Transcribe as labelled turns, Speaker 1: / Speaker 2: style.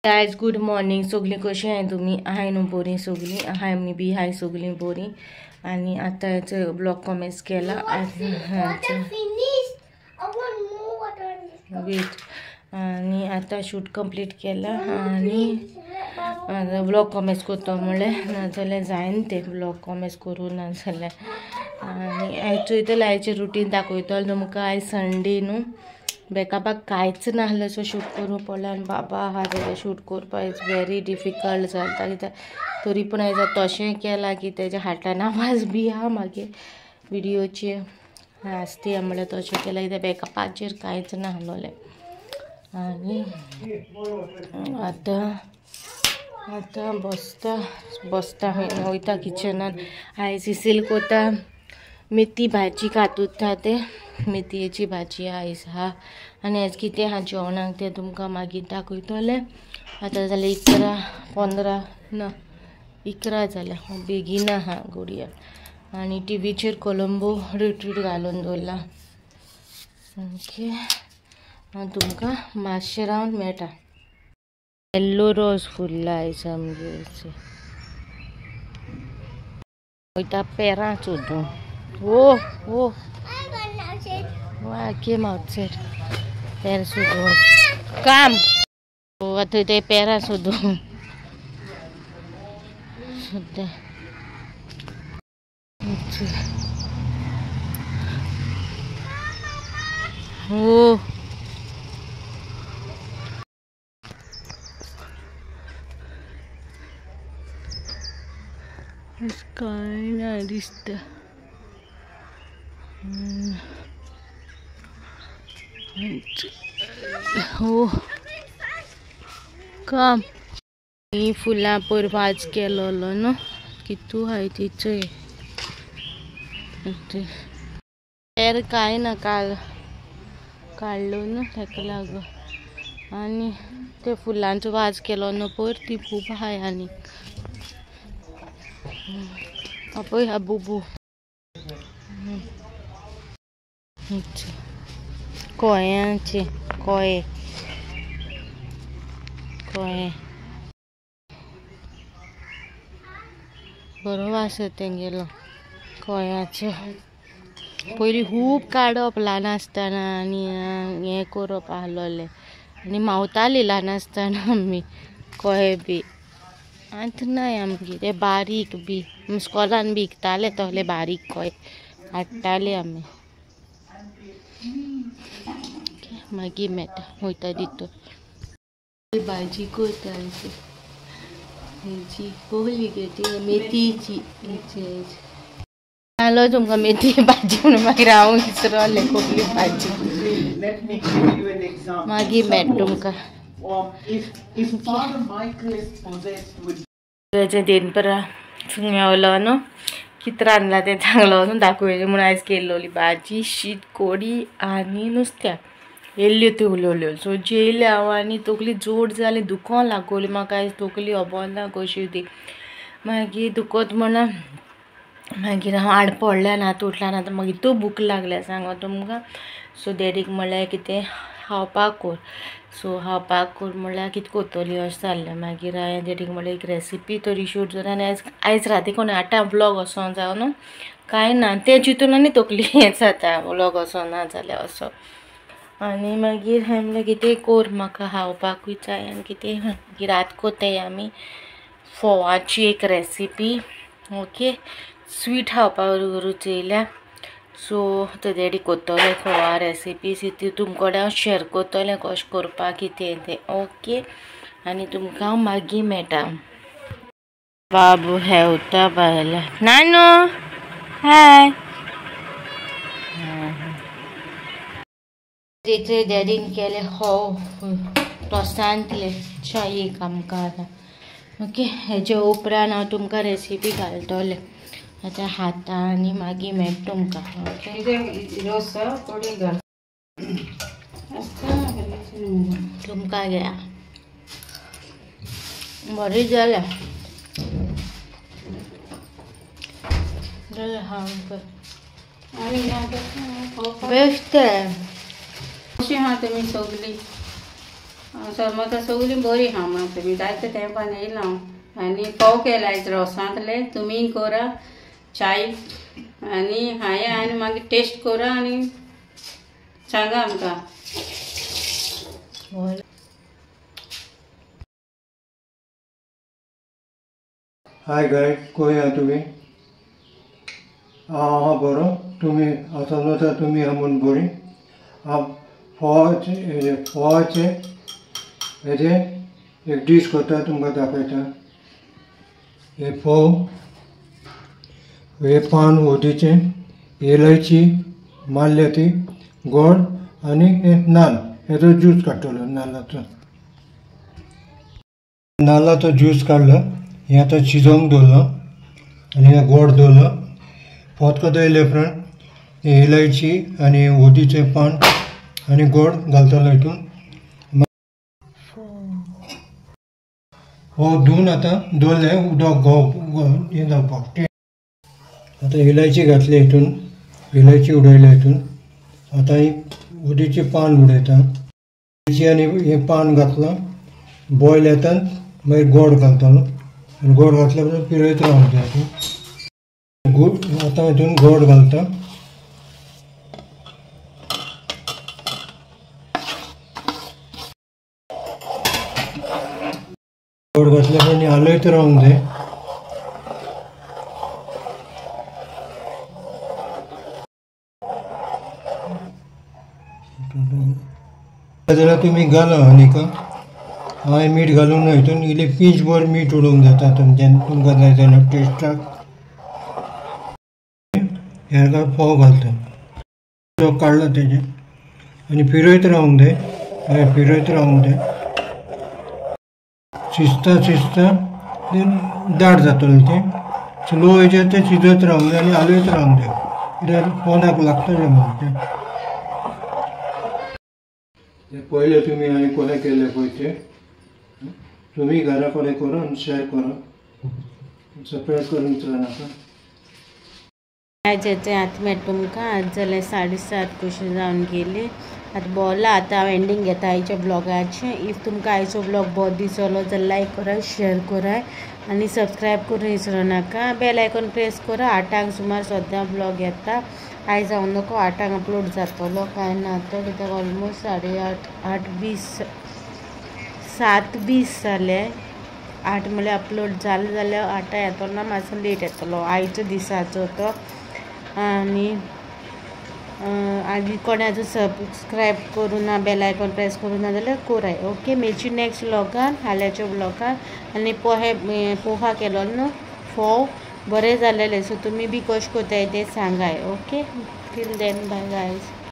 Speaker 1: Guys good morning. सगळीं कशी आहे तुम्ही? आहे न्हू बरी सगळीं? हाय मी बी हाय सगळीं बरी. आनी आतां ब्लॉग कॉमेंट्स केला. वेट, आनी आतां शूट कंप्लीट केला आनी ब्लॉग कॉमेंट्स करता म्हणलें, नाजाल्यार जायना तें ब्लॉग कॉमेंट्स करूं नाजाल्यार. आनी आयज चोयतलें आयचें रुटीन दाखयतलें तुमकां. आयज संडे न्हू, बॅकअपाक कांयच नासलें, सो शूट करूंक पडलें. आनी बाबा आहा जाल्यार शूट करपाक is very difficult जाता कित्याक, तरी पूण आयज तशें केलां की तेज्या हातान आवाज बी आहा मागीर विडियोचे आसती म्हणल्यार तशें केलां कित्याक बॅकअपाचेर कांयच नासलें. आनी आतां आतां बसता बसता वयता किचनान. आयज इसील कोता मेथी भाजी खातूता, ते मेथयेची भाजी आयज आहा. आनी आयज कितें आहा जेवणाक तें तुमकां मागीर दाखयतलें. आतां जालें 11:15 ना 11 जाल्या, बेगीन आहा घडया. आनी टिवीचेर कोलंबो रिट्रीट घालून दवरला. ओके, हांव तुमकां मातशें रावन मेळटा. येल्लो रोज फुल्ला आयज आमगेर. वयता पेरां सोदूं. Oh, oh. I came outside. पेर सोदूं. Come. आतां ते पेरां सोदूं. सोदता. Oh. काय ना दिसता. हो काम ही फुलां पयर वाज केलोलो न्हू, कितू हाय तिचोय पेर कांय ना काल काडलो न्हू ताका लागून. आनी ते फुलांचो वाज केलो न्हू पयर, ती खूब हाय. आनी पळय हा बुबू कोयांचे कोये कोये बरो वास तेंगेलो कोयाचो. पयलीं खूब काडप ल्हान आसतना आनी हें करप आहलोलें आनी मावतालीं ल्हान आसतना आमी कोये बी. आतां नाय आमगेर ते बारीक बी स्कॉलान बी विकताले तसले बारीक कोये हाडटाले आमी. मागीर मेळटा वयता दितो. भाजी करता हेजी कसली गे ती मेथीची. सांगलो तुमकां मेथी भाजी म्हणून, मागीर हांव विसरलें कसली भाजी. मागीर मेळटा तुमकां. दनपरां मेवलो न्हू, कितें रांदलां तें सांगलो न्हू, दाखयलें म्हूण आयज केल्लोली भाजी शीत कोडी आनी नुस्त्याक येल्ल्यो त्यो उलयल्यो. सो जेयलें हांव आनी तकली जोड जाली, दुखों लागोली म्हाका आयज तकली खबर ना कशी ती. मागीर दुखत म्हणून मागीर हांव आड पडलें ना, उठलें ना, मागीर तो भूक लागल्या सांगो तुमकां. सो डॅडीक म्हणल्यार कितें खावपाक कोर. सो खावपाक कोर म्हणल्यार कितें करतली अशें जाल्लें. मागीर हांवें डॅडीक म्हणलें एक रेसिपी तरी शूट जाता. आनी आयज आयज राती कोण आतां व्लॉग वचोंक जावं न्हू कांय ना, तें चिंतून आनी तकली हें जाता व्लॉग वचोना जाल्यार असो. आनी मागीर हांवें म्हणलें कितें कोर म्हाका खावपाकूय जाय आनी कितें. मागीर रात कोताय आमी फोवाची एक रेसिपी. ओके, स्वीट खावपाक रुच येयल्या. सो ते डॅडी कोत्तोले फोवा रेसिपी ती तुमकडे हांव शेर करतलें कशें करपाक कितें तें. ओके, आनी तुमकां हांव मागीर मेळटा. बाबू हेवता बायला. नानू हाय. तिचे डॅडीन केले हो टोसांतले च्यायेक आमकां आतां. ओके, हेजे उपरांत हांव तुमकां रेसिपी घालतलें. आतां खाता आनी मागीर मेळटा तुमकां. ओके, तुमकां घ्या बरी जाल्या जालें. हांव बेश्ट
Speaker 2: कशी आहा तुमी सगळीं? समोसा सगळीं बरी आहा म्हणून तुमी जायते तेंपान येयला हांव आनी फोव केला आयज रोसांतले तुमी करा चाय आनी हांवें आनी मागीर टेस्ट करा आनी सांगा आमकां.
Speaker 3: हाय गायज, खंय आहा तुमी? हांव आहा बरो. तुमी समजता तुमी आहा म्हूण बरी. हांव फोवाचे हेजे एक डीश करता, तुमकां दाखयता. हे फोव, हे पान ओदीचें, इलायची मारल्या ती, गोड आनी हे नाल्ल. हेजो ज्यूस काडटलो नाल्लाचो. नाल्लाचो ज्यूस काडलो, हें आतां शिजोवंक दवरलो आनी हें गोड दवरलो. फोतको दवरले उपरांत इलायची आनी ओदीचें पान आनी गोड घालतलो हितून. हो धुवन आतां दवरलें उदक हें जावपाक. आतां इलायची घातली हितून, इलायची उडयल्या हितून. आतां ही ओदीचें पान उडयता. इलायची आनी हें पान घातलां, बॉयल येता मागीर गोड घालतलो. आनी गोड घातल्या उपरांत पिरयत रावंक जाय. आतां हितून गोड घालता. गोड घातल्या उपरांत हालयत रावंक जाय. जाल्यार तुमी घाला आनीक हांवें मीठ घालूंक ना हितून. इल्लें पिंच भर मीठ उडोवंक जाता तुमच्यान, तुमकां जाय जाल्यार टेस्टाक. हेका फोव घालता, तो काडला तेजें आनी फिरयत रावंक जाय. हय, फिरयत रावंक जाय. शिजता शिजता तें दाट जातलें. तें स्लो हेजेर तें शिजत रावंक जाय आनी हालयत रावंक जाय, कित्याक पोंदाक लागतलें म्हणून तें. पयलें तुमी हांवें कोहें केलें पळय तें तुमी घरा कडेन करून शेअर करा, सबस्क्रायब करूंक विसरनाका.
Speaker 1: आयज येते आतां मेळटा तुमकां. आज जालें 7:30 कशी जावन गेली. आतां बोला आतां हांव एंडींग घेता आयच्या ब्लॉगाचें. If तुमकां आयचो ब्लॉग बरो दिसलो जाल्यार लायक कराय, शेअर कराय आनी सबस्क्रायब करूंक विसरनाका. बेल आयकॉन प्रेस करा. 8 सुमार सद्दां ब्लॉग येता. आयज हांव नको 8 अपलोड जातलो कांय ना तो, कित्याक ऑलमोस्ट 8:30, 8:20, 7:20 जालें. 8 म्हळ्यार अपलोड जालें जाल्यार 8 येतलो ना, मातसो लेट येतलो आयचो दिसाचो तो. आनी आनी कोणें आजून सबस्क्रायब करूं ना, बेल आयकॉन प्रेस करूं ना जाल्यार कराय. ओके, मेळची नेक्स्ट व्लॉगान, हाल्याच्या व्लॉगान. आनी पोहे पोहा केलो न्हू, फोव बरें जालेलें. सो तुमी बी कशें करताय तें सांगाय. Okay, till then bye guys.